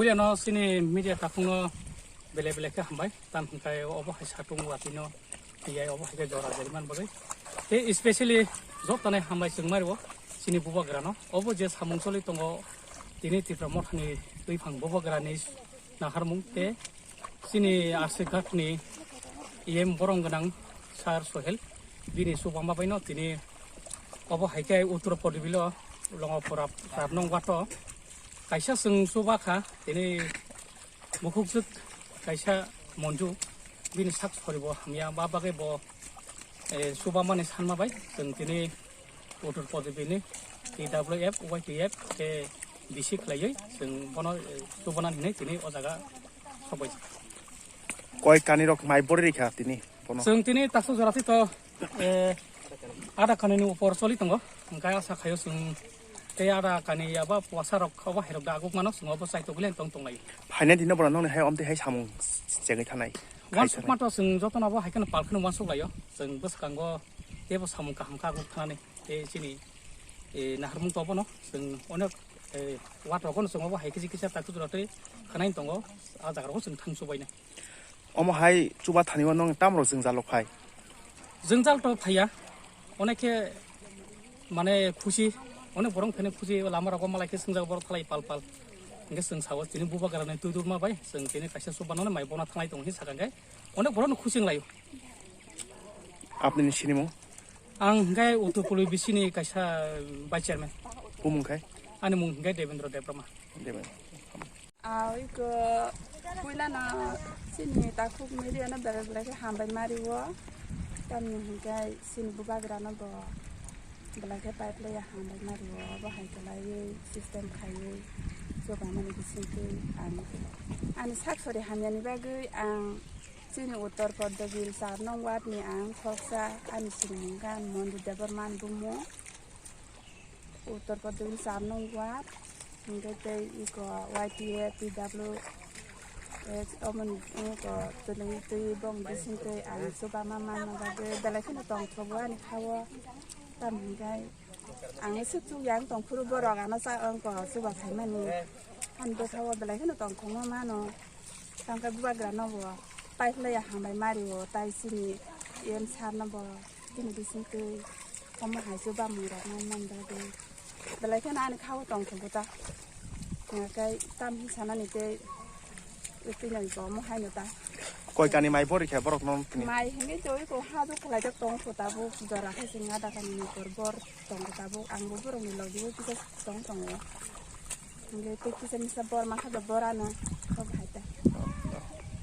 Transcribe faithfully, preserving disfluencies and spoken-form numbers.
Puilano chini media takhukno belai belai khe hambai, tamo hwnkhe obo hai satung watwino tiyai obo hai khe jora jariman bagwi. Tei especially joto nai hambai chwng mario chini bubagrano. Obo je samung choli tongo tini Tipra Mothani twiphang bubagrani naharmung tei chini R C Ghatni E M borong gwnang Sir Sohel bini chubama baino tini obo hai khe Uttor Pradipilo Longopura Rabnong Wato kaisa chwng chuba kha tini Bukhukjwk kaisa monju, bini sak soribo hamya, ba bagwi bo, eh, chubamani sanma bai chwng tini Uttor Pradipini T W F, Y T F khe bisi khlaiwi chwng bono, eh, chubanani hinwi tini o jaga sokbai. Koi kanirok mai bori rikha tini bono? Chwng tini taksa jora thwi to Eh, ada kanini upor choli tongo, hingke asa khayo chwng tei ada kani yaba puasa rok obo hai rok da aguk mano chwng obo chai togwi tong tong laio. Phainai dino bono nokni hai omtwi hai samung chengwi thanai. Wansuk mato chwng jotono bo hai kheno pal kheno wansuk laio, chwng bwskango teibo samung kaham kha aguk thanani tei chini, eh, naharmung to bono chwng onek, eh, wat rogono chwng obo hai kisi kisa tak twi khwnai tongo, ah jaga rogo chwng thang chubainai. Omo hai chuba thani o nwng tamrok jwngjalo phai? Jwngjal to phaiya, onek khe mane khusi, onek borok phene khusi, lama rogo malai khe swngjak borok thalai pal pal. Hingke chwng sao chini bubagrani twi durma bai, chwng tini kaisa chuba no mai bona thanglai tongo hinwi sakha khe onek borok no khusi wnglaio. Apni ni sinimung? Ang hingke Uttor Pradip bisini kaisa vice chairman. Bumung khai? Ani mung hingke Devendra Debbarma. Devendra. Ah, iko puilano chini takhuk media no belai belai khe hambai mario. Tamni hingke chini bubagra no bo belai khe pipe laiya hambai mario. Bo hai kwlaiwi system khaiwi chubamani bisingtwi ang ani sak sori hamyani bagwi ang chini Uttor Poddobil char nong ward ni ang khoroksa ani sinimung khe Mondu Debbarma bumung. Uttor Pradeshni char nong ward, hingke tei iko Y T A, T W H, omoni iko twi, twi bong bising twi ang chubama manma bagwi belai kheno tongthogo ani khao. Tamo hingke ang ese chukya wng tongphuru borok ano cha wngko chuba phaimani. Ani bwkhao belai kheno tongthokma mano. Tangkhe bubagra no bo pipe laiya hambai mario, tai chini E M sir no bo chini bising twi omo hai se bamung rok man man bagwi belai kheno ani khao tongthogo ta. Hingkhe tam sanani tei twi nang bo omo haino ta. Koi kani mai bori khe borok no tini? Mai hingke twi ko ha do khlai jak tong kho tabuk jora khe sing ada kani ni bor bor tong kho tabuk ang bo borok ni logi o kisa tong tongo. Hingke tei kisa misa bor ma kha do bor ano.